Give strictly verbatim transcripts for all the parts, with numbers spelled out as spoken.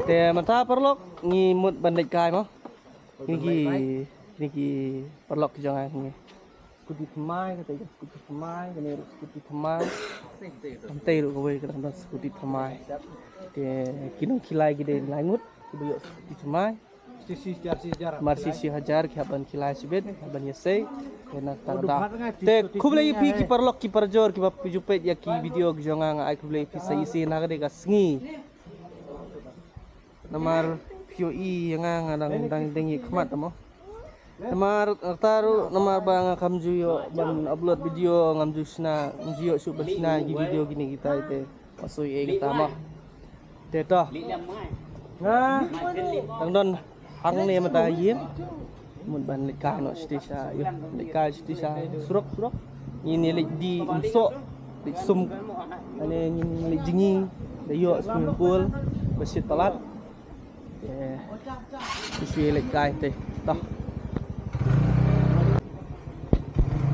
Te mynta paralok ngi mut ban leit kai mo. Ngi ki, ngi ki paralok jong nga ngi. Skuti thymmai, kata ka skuti thymmai, kane ruh skuti thymmai. Khamtei ruh kawei ka dang don skuti thymmai. Te ki nongkhilai ki dei lai ngut kiba ïoh skuti thymmai. Mar shi shi hajar ki hap ban khilai shibit, hap ban ïasei. Te na kata kata. Te khublei ïa phi ki paralok ki parajor kiba phi ju peit ïa ki video ki jong nga, nga ai khublei ïa phi sa ïasei na ka dei ka sngi. Namar phi ïohi ïa nga, nga dang dang dang ïa khmat mo. Namar kata ruh namar ba nga kam ju ïoh ban upload video, ngam ju shna, ngam ju ïoh shuh ban shna ki video kine kita te. Masui ei kata mo. Te to. Nga dang don hangne mynta ïing. Mut ban leit kai noh shatei sha, ïoh leit kai shatei sha surok surok. Ngin ïa leit die Umsoh, leit sum. Ane ngin leit jngi, da ïoh swimming pool ba shit palat. Te ki shu ïa leit kai te. To.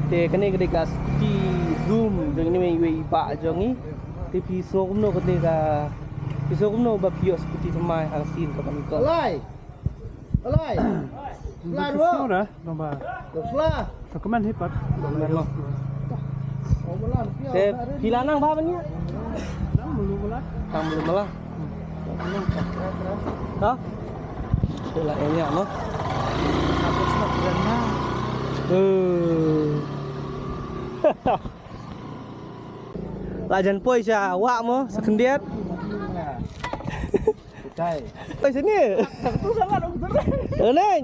Te kane ka dei ka skuti Xoom jong ine iwei i bah jong ngi. Te phi sngew kumno kane ka, phi sngew kumno ba phi ïoh skuti thymmai ha ka sien kaba nyngkong? Alai. Alai. Sla ruh. Sla da, nang ba. Sla. Sa kmen hi pat. Kmen mo. Te phi la nang bha ban ïa? Tang mulu mala. Tang mulu mala. Ha? Te la ïa mo. Eh. La jan poi sha wah mo, sa khyndiat. Oi, sini. Oi, Neng.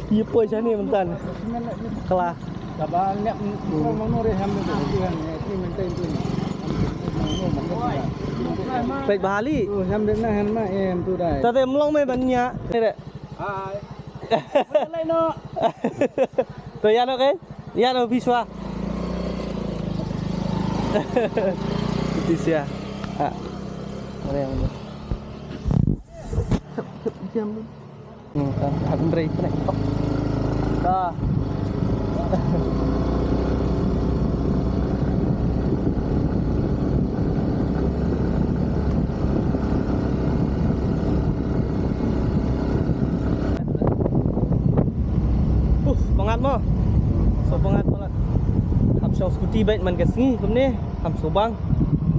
Ïa poi sini myntan. Kala. Peit bhali. Tade mlong me ban ïa. Hai. To ïa no ke? Ïa no biswa. Biswa. Ha. Mana yang ini? Hmm, kan, kan, Andre, kena. Dah. Uf, bangat mo. So bangat mo lah. Hap shong skuti bait man ka sngi kumne. Hap so bang.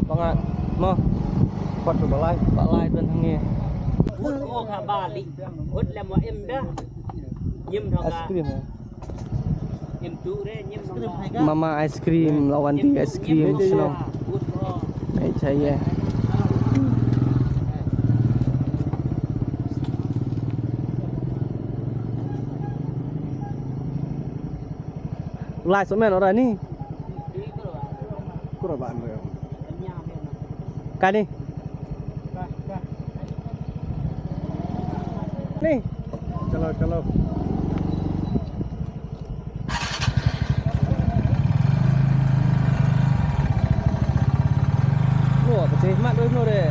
Bangat mo. Pat tu balai. Balai ban hangne. Ut o ka bali. Ut lem wa em dah. Nyim dhoka. Ice cream, eh. Mama ice cream, lawan ti ice cream, shnong. Ai chai ye. Lai so men ora ni. Kura ba an re. Kani. Ni. Chalo, chalo. Wah, pecah mat tu semua deh.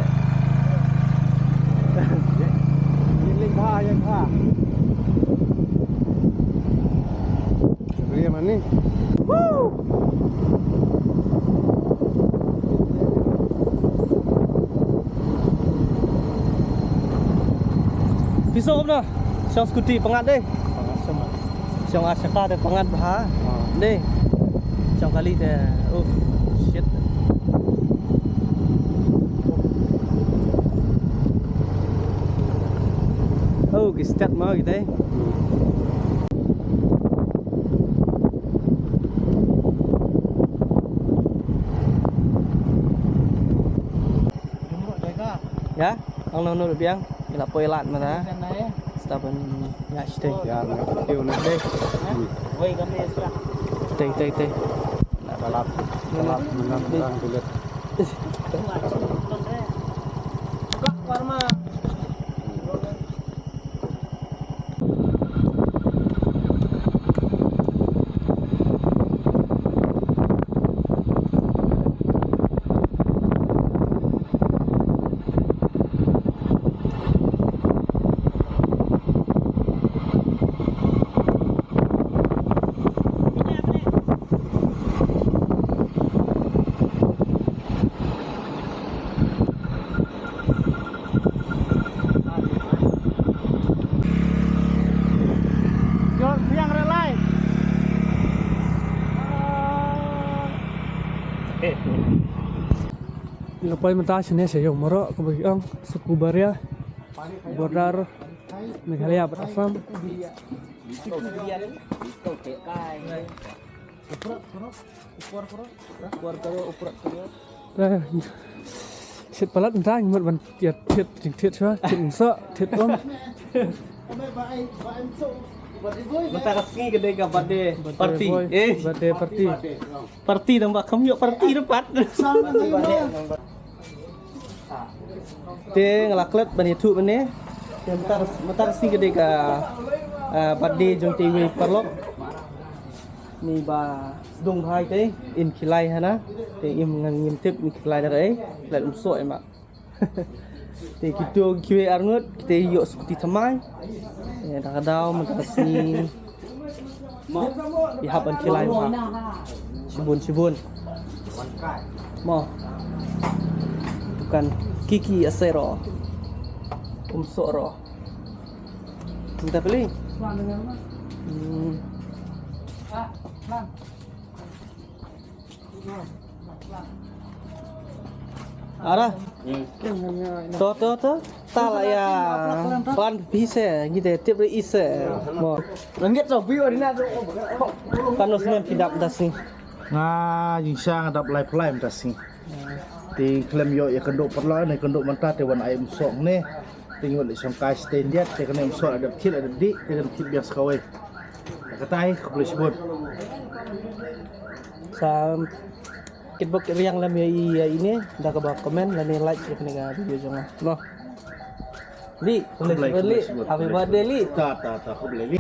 Ini link ha, yang ha. Shukriya mani. Woo! Phi sngewbha shong skuti pyngngad dei. Shong ar shaka te pyngngad bha. Dei. Shong kali te. Oh shit. Oh, ki start ma kita. Ya, ang nang nurut biang, ila poi lat mana. Setapan ya shtei. Ya, na tiu na deh. Woi kami sura. Tei tei tei. Kalap, kalap menang orang tulet. Buka warma. Nga poi mynta shane sha ïew Mawroh kaba ki ong Sukubaria, border Meghalaya bad Assam. Eh, shit palat mynta ngi mut ban ïa thied, jingthied shuwa, thied umsoh, thied um. Mynta ka sngi ka dei ka birthday party. Birthday boy, eh, birthday party. Party dang ba kham ïoh party dapat. Te nga la klet ban ïathuh mynne. Te mynta, mynta ka sngi ka dei ka, ah, birthday jong te iwei paralok. Ni ba sdung bha ïa te, in ki lai hana. Te im ngan ngim tip in ki lai da ei, lai umsoh em ma. Te kito kiwei arngut, kito ïoh skuti thymmai. Eh, da ka daw mynta ka sngi. Mo, i hap ban ki lai mo. Shibun, shibun. Mo. Tukan kiki asero. Umsoh ro. Minta beli. Hmm. Ara. To, to, to. Ta la ïa plan phi se, ngi te tip ri i se. Mo. Nangit to bi ori na. Kan no snem phi dap da sngi. Nga jingshisha nga dap laiphew lai mynta sngi. Te khlem ïoh ïa kynduh paralok ne kynduh mynta te wan ai umsoh ne. Te ngi wan leit shongkai stay indiat te kane umsoh la dep thied la dep dih te kan thied biang sa kawei. Kata hi khublei shibun. Sa kit bok kit riang lem ïa i, ïa ine da kaba comment lane like ïa kane ka video jong nga. Mo. Li, khublei shibun, Li. Happy birthday, Li. Ta, ta, ta, khublei, Li.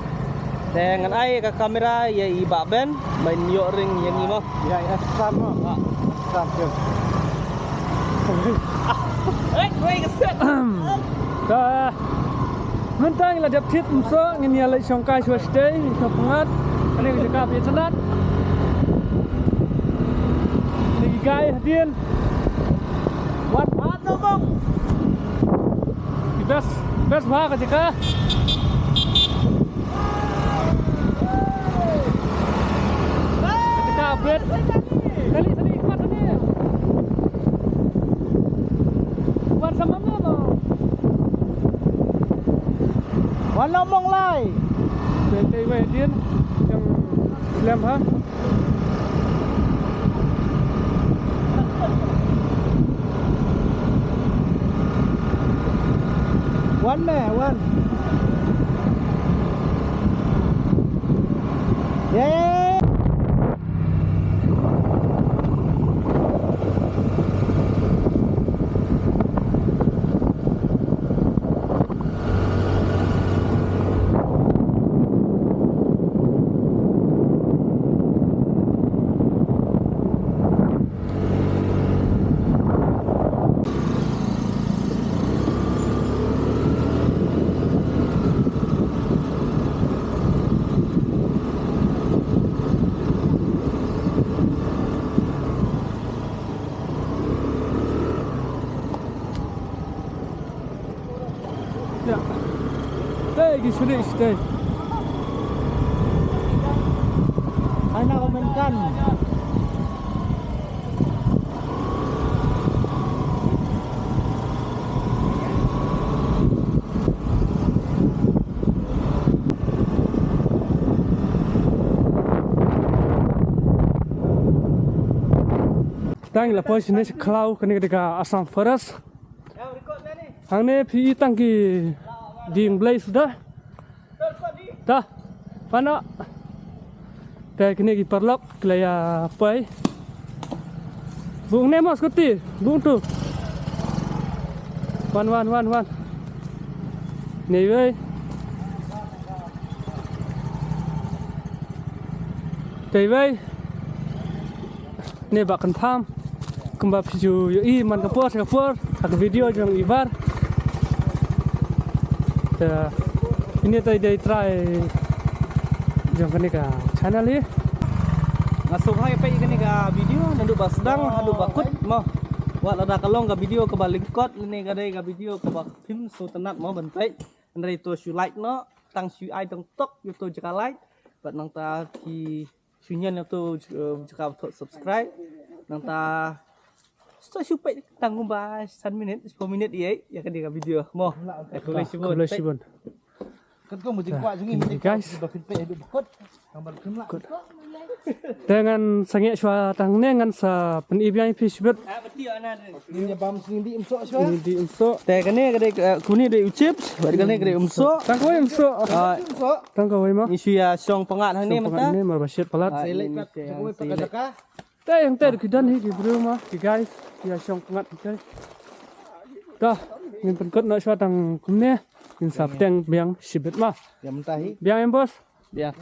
Te ngan ai ka kamera ïa i Bah Ben ban ïoh ring ïa ngi mo. Ïa, ïa, sam mo. Ah. Sam, jom. Eh, wei ka set. Ka mynta ngi la dep thied umsoh, ngin ïa leit shongkai shuwa shatei, ngin shong pyngngad. Kane ka jaka phi tynat. Kine ki guy hadien. Wan bha Nongmong. Best, best bha ka jaka. Ka jaka best. Kali sani, kat sani. Wan sa Nongmong. Wan Nongmong lai. Te te wei dien jong slem ha. Wan me, wan. Ye. Ïa. Te ki suri shatei. Hana ko men kan. Tang la poi shane sha khlaw, kane ka dei ka Assam Forest. Hangne phi i tang ki dieng blei suda. Ta, pano. Te kine ki paralok ki la ïa poi. Bung ne mo scooty, bung tu. Wan, wan, wan, wan. Nei wei. Te wei. Ne ba kan pham. Kumba phi ju ïohi man ka por sha ka por ha ka video jong i Bar. Te ine te dei trai jong kane ka channel hi. Nga sngewbha ïa peit ïa kane ka video naduh ba sdang haduh ba kut mo. Wat lada ka long ka video kaba lyngkot lane ka dei ka video kaba phim sngewtynnat mo ban peit. Hynrei to shu like noh, tang shu ai tang tok ïa to jaka like. Bad nangta ki shu ñion ïa to, eh, jaka ba thoh subscribe. Nangta Sa shu peit tang kumba san minit, sepuluh minit ïa, ïa ka dei ka video. Mo. Khublei shibun. Khublei shibun. Kan kong mesti kuat jingim. Guys. Te ngan sangeh shuwa tang ne ngan sa pyni biang ïa phi shibit. Ni bam sini di umsok shuwa. Ni di umsok. Te kane ka dei, eh, kuni dei u chips, bad kane ka dei umsok. Tang kawei umsok. Ah, tang kawei ma. Ni shu ïa shong pyngngad hangne mynta. Ni mar ba shit palat. Ah, ni, ni, ni, ni. Te hangtei ki don hi ki briew ma, ki guys, ki ïa shong pyngngad hangtei. Te ngin pynkut noh shuwa tang kumne, ngin sa bteng biang shibit ma. Ïa mynta hi. Biang em boss. Biang.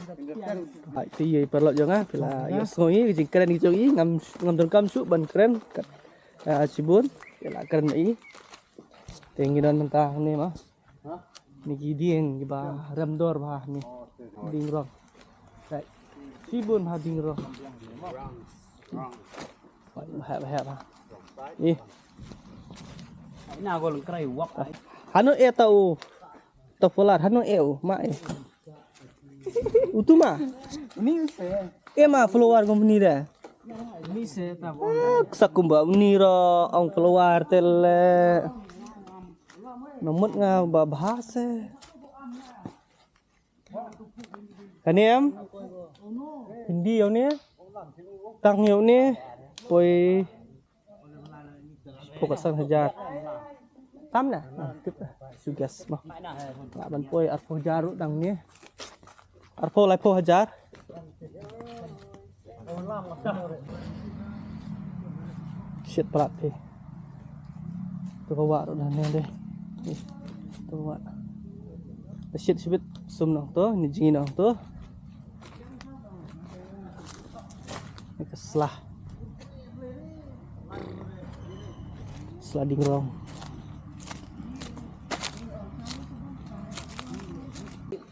Hai, te ïa paralok jong nga, phi la ïohsngew hi ka jingkren ka jong i, ngam, ngam donkam shuh ban kren. Kat, ah, shibun, phi la kren ma i. Te ngi don mynta hangne ma. Ni ki dieng kiba rem dor bha ni. Dieng rong. Right. Shibun bha dieng rong. Bha, bha, bha, bha. Ni. Ina gol krai wak. Hano e ta u. Ta folar hano e u ma e. Utu ma. Ni se. E ma follower company de. Ni se ta. Ah, sa kumba ni ro ong follower tele. Namut nga ba bha se. Kane em? Hindi ïa une? Tang ïa une? Poi poi ka san hajar. Tam na? Ah, tip lah. Sugas mah. Lah ban poi arphew hajar ruh tang ne. Arphew laiphew hajar. Shit prat phi. Tu ka wah ruh dah ne deh. Ni. Tu ka wah. Shit shibit sum nong tu, ni jingin nong tu. Ni ka sla. Sla ding rong.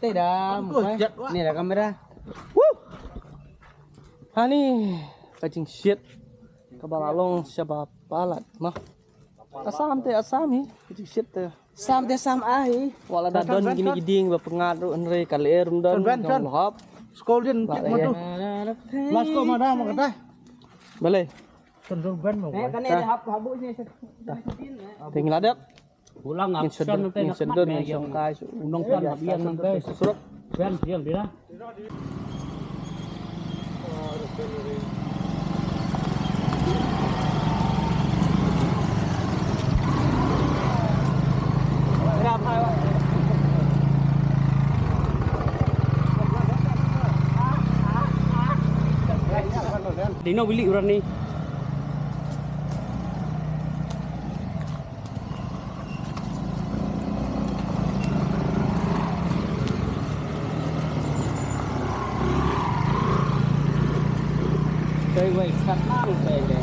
Te dah, ni dah kamera. Woo! Hani ka jingshit kaba la long shaba palat ma. Assam te Assam hi ka jingshit te. Sam te Sam ahi. Wala da don kini ki dieng ba pyngngad ruh hynrei ka lyer ym don. Chon ben, chon. Hop. Skol din tik matu. Last ko madam kata. Balei? Chon chon ben mo. Eh, kane dah hap habu ni. Ting la dep. Ulang ngin action sedut, nangtai ngin nak sedut, mat ngin deh, shongkai, yang su-, unong kan hap yang nangtai. Surup. Kan yang dia. Dino bili uran ni. Kai wei kat nang kai le.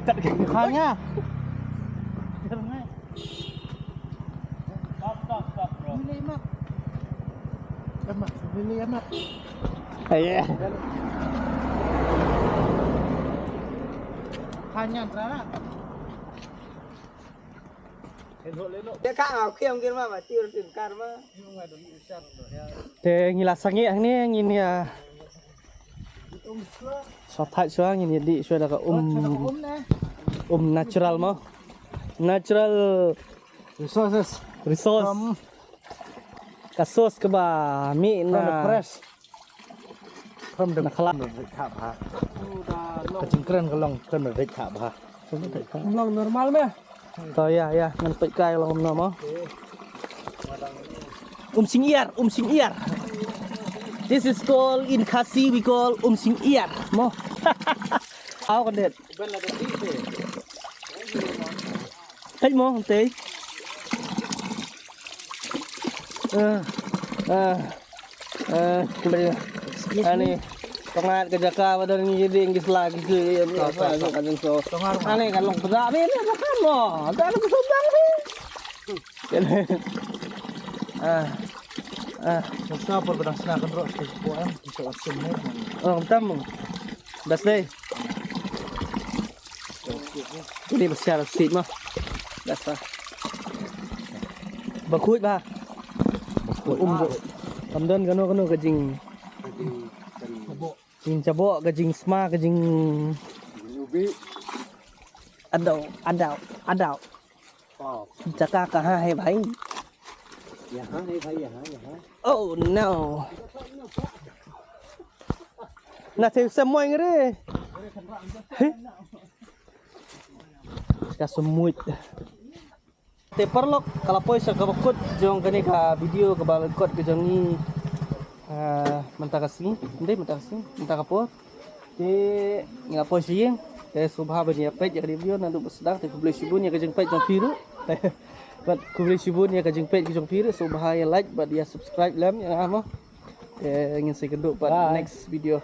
Kat kai khanya. Aye. Kanya terang. Te ngi la sangeh hangne ngin ïa Sa thait shuwa ngin ïa dih shuwa da ka um, um natural mo. Natural resources. Resource. From ka source kaba mih na, from the fresh. From the na khlad. Ka jingkren ka long from the red ka bha. Long normal me. To ïa, ïa, ngan peit kai long kumno mo. Um sing iar, um sing iar. This is called, in Khasi we call um sing iar mo. Aw ka det. Peit mo te. Eh, eh. Eh, kembali. Ani, tengah ke jaka pada ni jadi yang kislah gitu ya. Ani kan long pedak ni, ni makan mo. Tak ada pesumbang ni. Ah. Ah. Sa por pedang sna kan rok ke kuan, kita asin ni. Oh, tam. Das dei. Ini besar sit mah. Das lah. Bakut bah. Um ruh. Kam don kano kano ka jing, jingjaboh, ka jingsma, ka jing. Adaw, adaw, adaw. Jaka kaha hai bhai? Yaha hai bhai, yaha, yaha. Oh no. Na te se moing re. Ka semut. Te paralok, ka la poi sha kaba kut jong kane ka video kaba la kot ka jong ngi. Ah, mynta ka sngi, ndai mynta ka sngi, mynta ka por. Te ngi la poi sha ïing. Te sngewbha ban ïa peit ïa ka video naduh ba sdang. Te khublei shibun ïa ka jingpeit jong phi ruh. Bad khublei shibun ïa ka jingpeit ka jong phi ruh. Sngewbha ïa like bad ïa subscribe lem ïa nga mo. Te ngin sa ïakynduh pat next video.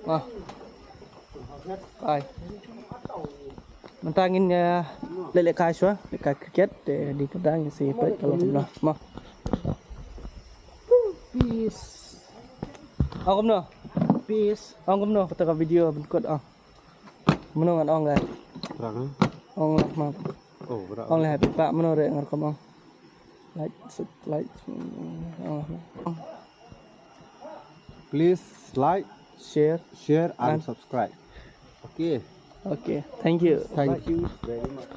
Mo. Bye. Mynta ngin, eh, leh lehkai shuwa, lehkai cricket, te dei mynta ngin sa ïa peit ka long kumno. Mo. Peace. Ong kumno? Peace. Ong kumno kata ka video ban kut ong. Mano ngan ong lai? Terang, eh? Ong lah, ma. Oh, berat. Ong lah, happy pa, mano re ngan rukom ong. Like, sub-, like, mm, ong lah, ma. Please like, share, share and and subscribe. Okay. Okay, thank you. Thank you very much.